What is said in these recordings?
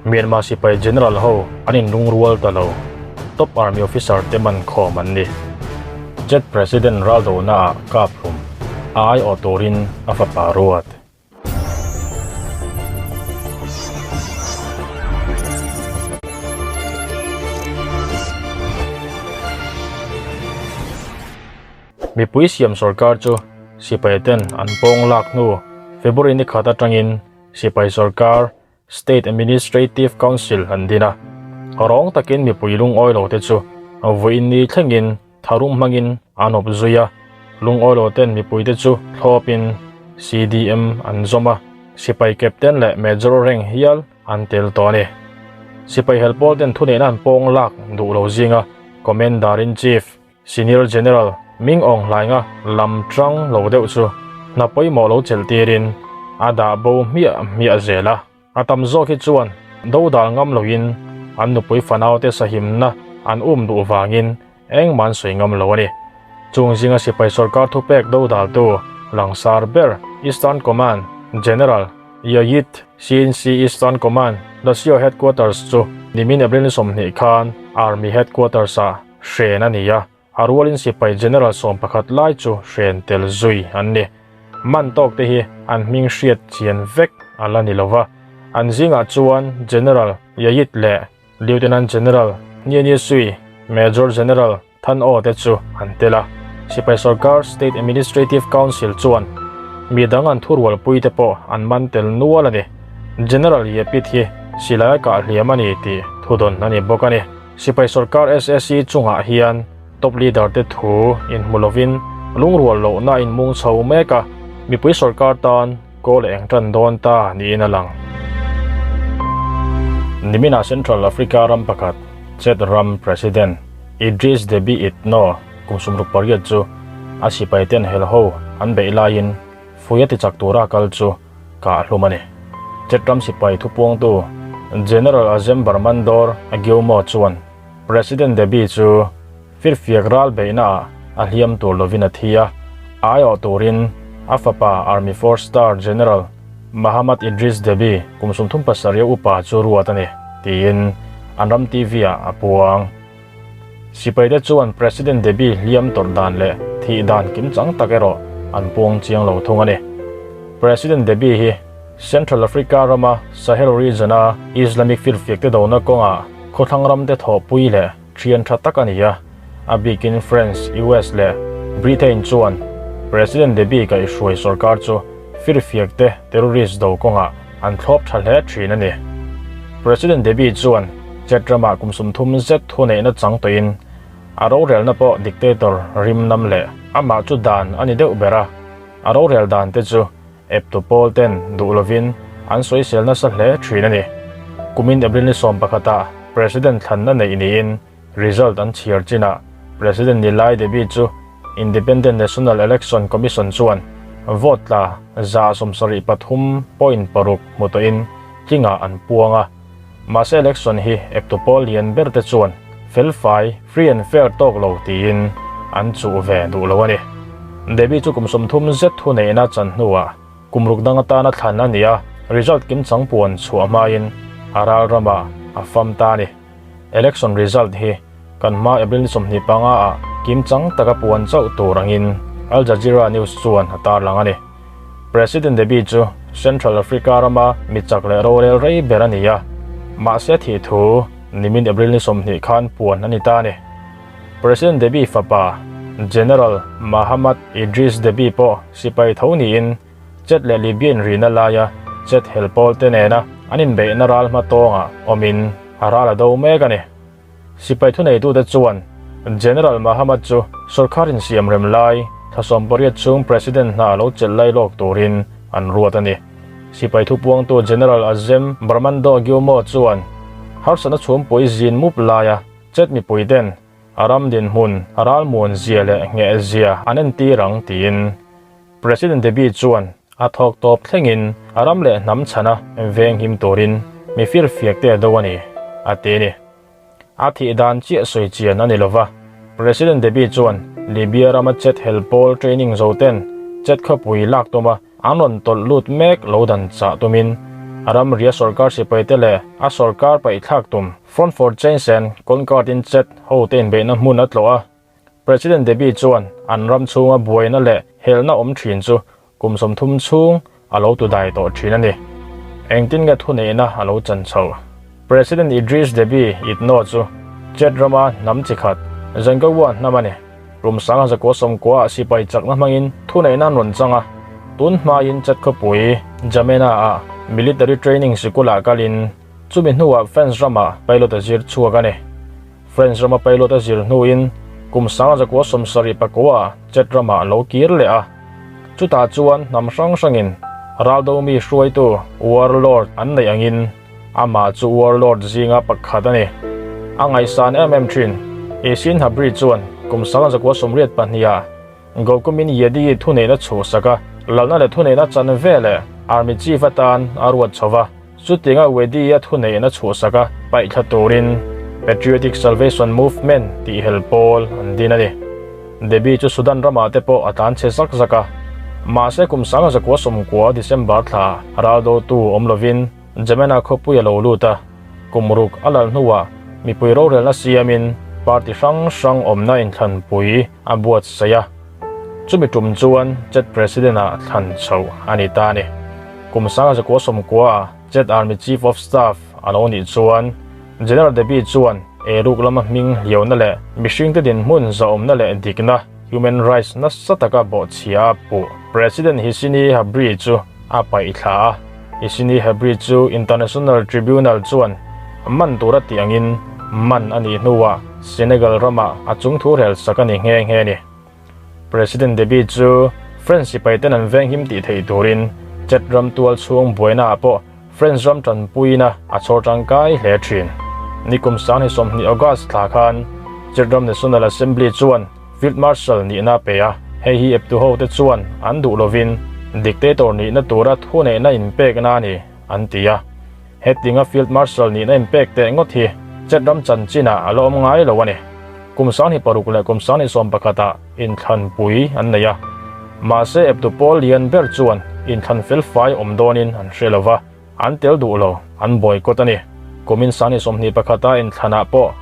Myanmar sipai General ho an inlungrual ta lo, Top Army Officer te man khawm an ni. Jet President raldonaah kap hlum a aiawh turin a fapa ruat. Mipui siam sorkar chu sipai ten an pawng lak hnu February ni khat atangin sipai sorkar State Administrative Council an din a. Rawng takin mipui lungawi lo te chu vawiin ni thlengin tharum hmangin an awp zui a. Lungawi lo ten mipui te chu thlawpin CDM an zawm a, sipai captain leh major rank hial an tel tawh a ni. Sipai helpawl ten thuneihna an pawng lak duh lo zinga Commander-in-Chief, Senior General Ming Aung Hlainga lam tang lo deuh chu hna pawimawh lo chelh tirin a dah bo hmiah hmiah zel a. A tam zawk hi chuan dodal ngam loin an nupui fanaute sahimna an um duh vangin engmah an sawi ngam lo a ni. Chung zinga sipai sorkar thupek dodaltu langsar ber Eastern Command General Yayit CNC Eastern Command Lashio Headquarters chu nimin April ni 20 khan Army Headquarters-ah hren a ni a, a rualin sipai General 11 lai chu hren tel zui an ni. Man tawk te hi an hming hriat chian vek a la ni lo va, an zingah chuan General Yayit leh Lieutenant General Nienie Sui, Major General Than Aw te chu an tel a. Sipai sorkar State Administrative Council chuan mi dang an thurualpui te pawh an man tel nual a ni. General Yepit hi silai a kah hliam a ni tih thudawn a ni bawk a ni. Sipai sorkar SSC chungah hian top leader te thu inhmu lovin lungrual lohna a inmung chho mek a, mipui sorkar tan kawl eng tan dawn ta niin a lang. Niminah Central Africa ram pakhat Chad ram President Idriss Deby Itno kum 68 chu a sipai ten hel ho an beih laiin fuia tichak tura kal chu kah hlum a ni. Chad ram sipai thupuangtu General Azem Barmandor Agioumo chuan President Deby chu firfiak ral beihnaah a hliam tur lovin a thi a, aiawh turin a fapa Army Four Star General Mahamat Idriss Deby kum 37 upa chu ruat a ni, tiin an ram TV-ah a puang. Sipaite chuan President Deby hliam tawrh dan leh thih dan kimchang tak erawh an puang chiang lo thung a ni. President Deby hi Central Africa rama Sahel region-a Islamic firfiakte dona kawngah khawthlang ramte thawhpui leh thian tha tak a ni a, a bikin France, US leh Britain chuan President Deby kaihhruai sorkar chu firfiakte terrorist do kawngah an thlawp tha hle thin a ni. President Deby chuan Chad ramah kum 30 zet thu neihna chang tawhin a rorelna pawh dictator rim nam leh amah chu dan a ni deuh ber a, a rorel dan te chu eptu pawl ten duh lovin an sawisel nasa hle thin a ni. Kumin April ni 11 ah President thlanna neih niin result an chhiar chinah President Nilai Deby chu Independent National Election Commission chuan vote tla 73.6 hmu tawhin tlingah an puang a. Mahse election hi eptu pawl lian ber te chuan felfai, free and fair tawk lo tiin an chuh ve duh lo a ni. Deby chu kum 30 zet thu neihna chan hnuah kum ruk dang atana thlan a ni a, result kimchang puan chhuah hmain a ral ramah a fam ta a ni. Election result hi kan hma April ni 25 ah kimchang taka puan chauh tur angin Al Jazeera News chuan a tarlang a ni. President Deby chu Central Africa rama mi chak leh rorel rei ber a ni a, mahse thih thu nimin April ni 20 khan puan a ni ta a ni. President Deby fapa General Mahamat Idriss Deby pawh sipai tho niin Chad leh Libya inrihna laia Chad hel pawl te nena an inbeihna ral hma tawngah awmin a ral a do mek a ni. Sipai thuneitute chuan General Mahamat chu sorkar insiam rem lai thla 18 chhung President hna lo chelh lai lawk turin an ruat a ni. Sipai thupuangtu General Azem Barmando Guillaume chuan harsatna chhumpui zin mup laia Chad mipuiten a ram dinhmun a ral muan zia leh ngheh zia an entir ang tiin President Deby chuan a thawk tawp thlengin a ram leh hnam chhana veng him turin mi firfiak te a do a ni, a ti a ni. A thih dan chiah sawi chian a ni lova, President Deby chuan Libya rama Chad hel pawl training zo ten Chad khawpui lak tuma an rawn tawlh lut mek lo dan chah tumin A ramria sorkar sipaite leh a sorkar paihthlak tum Front for Change and Concord in Chad hote inbeihna hmun a tlawh a. President Deby chuan an ram chhunga buaina leh helna awm thin chu kum 30 chhung a lo tu dai tawh thin a ni. Engtin nge thuneihna a lo chan chhoh? President Idriss Deby Itno chu Chad rama hnam chi khat, Zangawa hnam a ni. Kum 1990 ah sipai chakna hmangin thuneihna an rawn chang a, tun hmain Chad khawpui N'Djamena ah military training sikulah kalin chumi hnuah France ramah pilot a zir chhuak a ni. France rama pilot a zir hnuin kum 1974 ah Chad ramah a lo kir leh a, chutah chuan hnam hrang hrangin raldomi hruaitu warlord an neih angin Amah chu warlord zinga pakhat a ni. A ngaihsan em em thin. Isin Habri chuan kum 1982 ah Gokumin Yedi thuneihna chhuhsak a, lalna leh thuneihna chan ve leh army chief atan a ruat chho va. Chutinga Wedi-a thuneihna chhuhsak a paihthla turin Patriotic Salvation Movement tih hel pawl an din a ni. Deby chu Sudan ramah te pawh a tlan chhe zak zak a. Mahse kum 1990 December thla raldotu awm lovin N'Djamena khawpui a lo lut a, kum ruk a lal hnuah mipui rorelna siamin party hrang hrang awmna inthlanpui a buatsaih a. Chumi tum chuan Chad President-ah thlan chhoh a ni ta a ni. Kum 1990 ah Chad Army Chief of Staff a lo nih chuan General Deby chuan eiruk lama hming hliauna leh mihringte dinhmun zahawmna leh dikna, human rights, nasa taka bawhchhia a puh. President Hissène Habré chu a paih thla a. Hissène Habré chu International Tribunal chuan man tura tih angin man a nih hnuah Senegal ramah a chungthu rel sak a ni nghe nghe a ni. President Deby chu French sipaiten an venghim tih theih turin Chad ram tual chhung buainaah pawh French ram tanpuina a chhawr tangkai hle thin. Nikum 20 August thla khan Chad ram National Assembly chuan Field Marshal nihna a pe a, hei hi eptu hote chuan an duh lovin dictator nihna tura thuneihna inpekna a ni an ti a. Hetinga Field Marshal nihna inpek teh ngawt hi Chad ram chanchinah a la awm ngai lo a ni. Kum 26 leh kum 21 ah inthlanpui an nei a, mahse eptu pawl lian ber chuan inthlan felfai awm dawnin an hre lo va, an tel duh lo, an boycott a ni. Kumin 21 a inthlanah pawh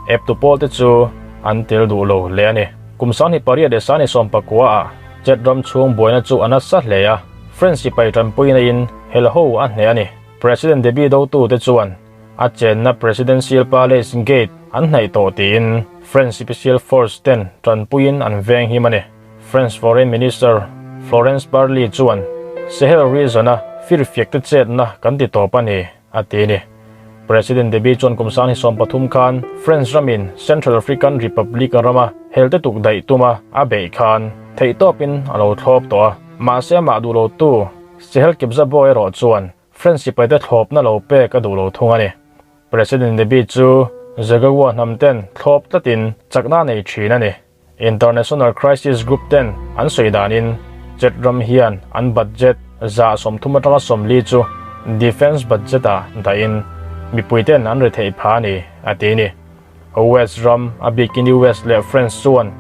eptu pawlte chu an tel duh lo hle a ni. Kum 28 leh 19 ah Chad ram chhung buaina chu a nasa hle a, French sipai tanpuina in helho a hneh a ni. President Deby dotute chuan a chenna Presidential Palace gate an hnaih tawh tiin French Special Force ten tanpuiin an veng him a ni. French Foreign Minister Florence Parly chuan Sahel region-a firfiakte chetna kan ti tawp a ni, a ti a ni. President Deby chuan kum 2013 khan French ramin Central African Republic rama helte tuk daih tuma a beih khan theihtawpin a lo thlawp tawh a, mahse amah duh lotu Sahel Kebzabo erawh chuan French sipaite thlawpna lo pek a duh lo thung a ni. President Deby chu Zaghawa hnam ten thlawp tlatin chakna a nei thin a ni. International Crisis Group ten an sawi danin Chad ram hian an budget 30% atanga 40 chu defence budget ah dahin mipui ten an ri theih phah a ni, a ti a ni. West ram, a bikin US leh France chuan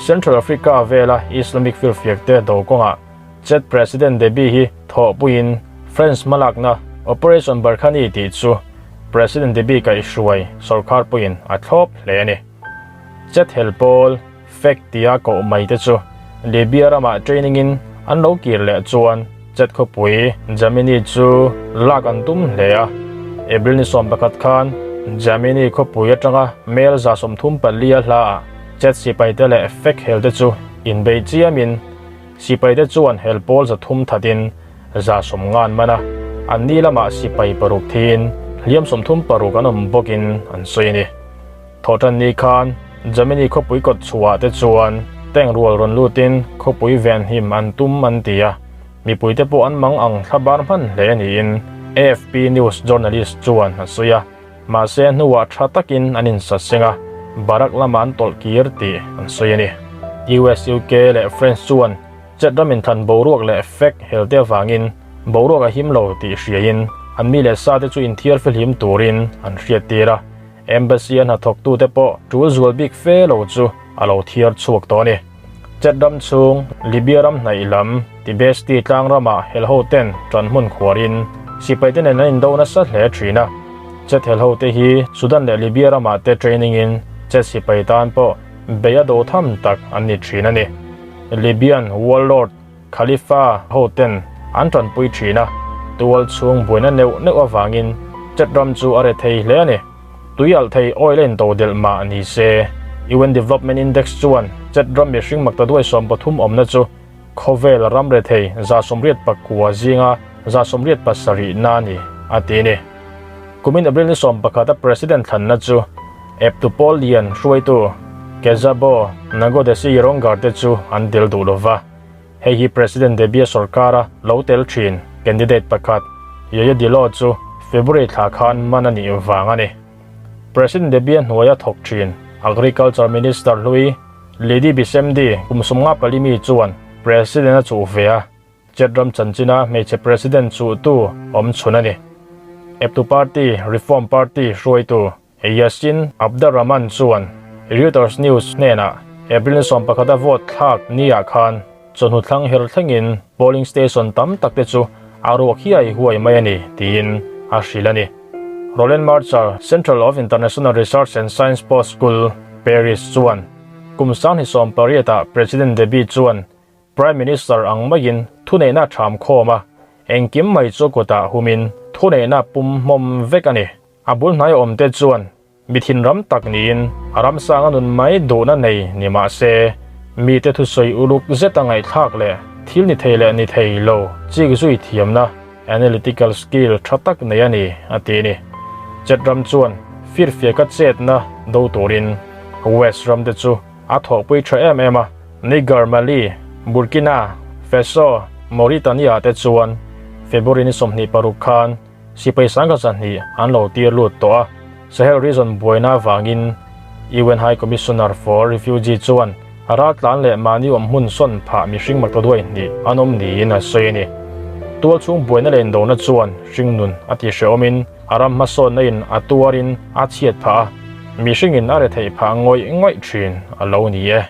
Central Africa vela Islamic firfiakte do kawngah Chad President Deby hi thawhpuiin France hmalakna Operation Barkhane tih chu President Deby kaihhruai sorkar pawhin a thlawp hle a ni. Chad hel pawl FACT tia koh mai te chu Libya ramah training in an lo kir leh chuan Chad khawpui N'Djamena chu lak an tum hle a. April ni 11 khan N'Djamena khawpui atanga mel 134 a hlaah Chad sipaite leh FACT hel te chu inbei chiamin Sipaite chuan hel pawl 300 thatin 150 an man a, an ni lamah sipai paruk thiin hliam 36 an awm bawkin an sawi a ni. Thawhtan ni khan N'Djamena khawpui kawt chhuah te chuan tank rual rawn lutin khawpui venhim an tum an ti a, mipuite pawh an mang ang thlabar hman hle niin AFP News journalist chuan a sawi a, mahse hnuah tha takin an insaseng a, barak lamah an tawlh kir tih an sawi a ni. US, UK leh France chuan Chad ram inthlan boruak leh effect helte avangin boruak a him lo tih hriain an mi leh sa te chu inthiar fihlim turin an hriattir a, Embassy a hnathawktute pawh tul zual bik fe lo chu a lo thiar chhuak tawh a ni. Chad ram chhung, Libya ram hnaih lam, Tibesti tlang ramah helho ten ṭan hmun khuarin Sipaite nen an indo nasa hle thin a. Chet hel hote hi Sudan leh Libya ramah te training in Chet sipai tan pawh bei a do tham tak an ni thin a ni. Libyan warlord Khalifa hoten an tanpui thin a, tual chhung buaina neuh neuh avangin Chet ram chu a re thei hle a ni. Tui alh thei oil a intodelh mah ni se, UN Development Index chuan Chet ram mihring maktaduai 13 awmna chu Khawvel ram rethei 89 zinga 87 na a ni, a ti a ni. Kumin April ni 11 a President thlanna chu eptu pawl lian hruaitu Kezabo Nagodesi Yerongar te chu an tel duh lova. Hei hi President Deby-a sorkara lo tel thin candidate pakhat Yaya Dillo chu February thla khan man a nih vang a ni. President Deby-a hnuaia thawk thin Agriculture Minister hlui Lady Bisemdi kum 54 mi chuan President a chuh ve a, Chet ram chanchina hmeichhe President chuhtu awm chhun a ni. Eptu Party, Reform Party, hruaitu Yasin Abderrahman chuan Reuters News hnenah April ni 11 a vote thlak niah khan chawhnu thlang her thlengin polling station tam tak te chu a ruak hiai huai mai a ni tiin a hrilh a ni. Roland Marchal, Central of International Research and Science Po School, Paris chuan kum 2018 ah President Deby chuan Prime Minister ang maiin thuneihna tham khawm a, engkim mai chu kutah humin thuneihna pum hmawm vek a ni. A bul hnai awmte chuan mi thinram tak niin a ramsang a nun mai duhna nei ni mah se, mite thusawi uluk zeta ngaihthlak leh thil ni thei leh ni thei lo chik zui thiamna, analytical skill, tha tak nei a ni, a ti a ni. Chet ram chuan firfiaka chetna do turin West ram te chu a thawhpui tha em em a, Niger, Mali, Burkina Faso, Mauritania te chuan February ni 26 khan Sipai sangha 200 an lo tir lut tawh a, Sahel region buaina avangin UN High Commissioner for Refugee chuan a raltlan leh mahni awm hmun sawn phah mihring maktaduai hnih an awm niin a sawi a ni. Tual chhung buaina leh indona chuan hringnun a tihrehawmin a ram hmasawnna in a tuarin a chhiat phah a, mihringin a retheih phah ngawih ngawih thin a lo ni e.